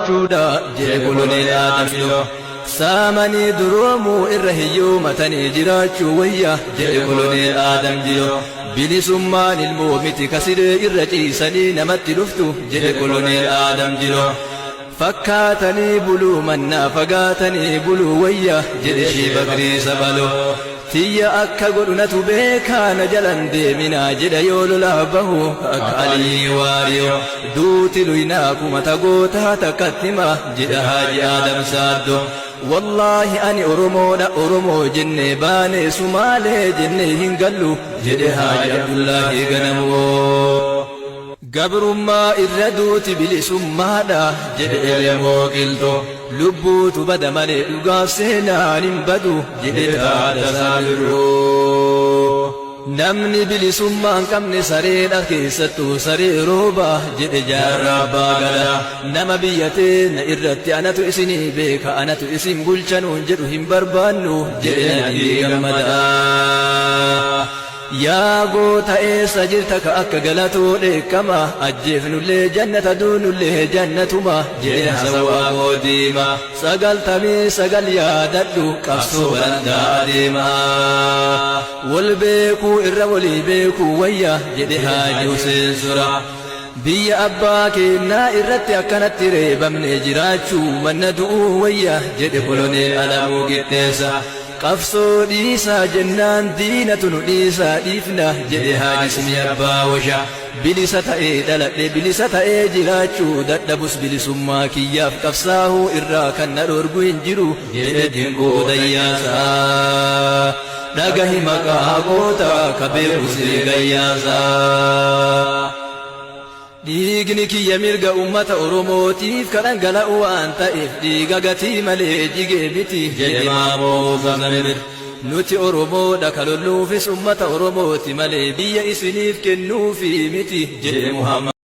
Jechuudha jedhe Koloneel Aadam Iloo. Saamanii duroomuu irra hiyyoomatanii jiraachuu wayya jedhe Koloneel Aadam Jiloo. Bilisummaan ilmoo miti ka siree irra ciisanii namatti dhuftu jedhe Koloneel Aadam Jiloo. Fakkaatanii buluu mannaa fagaatanii buluu wayya jedhe Shii Bakrii Sabaloo. Tiyya akka godhu natu beekaa na jalan deeminaa jedha yoo lolaaf bahu akka Aliyyii Waariyoo. Duuti luynaa kumata gootaa takkatti hima jedha Haaji Aadam Saaddoo. Wallaahi ani Oromoodha Oromoo jennee baanee Sumaalee jennee hin gallu jedhe Haaji Abdullaahii Ganamoo. Gabrummaa irra duuti bilisummaadha jedhe Elemoo Qilxuu. Lubbuutu bada malee dhugaaf seenaan hin badu jedhe Taaddasaa Birruu. Namni bilisummaa hin qabne sareedha keessattuu saree rooba jedhe Jaarraa Abbaa Gadaa. Nama biyya teenna irratti anatu isinii beeka anatu isin bulcha nuun jedhu hin barbaannu jedhe Nadhii Gammadaa. Yaa goota eessa jirta ka akka Galatoo dheekkama ajjeefnullee jannata duunullee jannatuma jedhe Hasan Waaqoo Diimaa. 99 yaadadhu qabsoo barandaa adeemaa. Wal beekuu irra walii beekuu wayya jedhe Haaji Huseen Suraa. Biyya abbaa keennaa irratti akkanatti reebamnee jiraachuu manna du'uu wayya jedhe Koloneel Alamuu Qixxeessaa. Qabsoo dhiisaa jennaan diinatu nu dhiisaa dhiifna jedhe Haaji Simii Abbaa Washaa. Bilisa ta'ee dhaladhe bilisa ta'ee jiraachuu dadhabus bilisummaa kiyyaaf qabsaahuu irraa kan na dhoorgu hin jiru jedhe Dinquu Dayyaasaa. Dhagahi maqaa gootaa ka beeku si gayyaasaa. Dhiigni kiyya mirga ummata Oromootiif ka dhangala'u waan ta'eef dhiiga gatii malee jige miti jedhe Maammoo Muzammil. Nuti Oromoodha ka lolluufis ummata Oromooti malee biyya isiniif kennuufi miti jedhe Muhammad.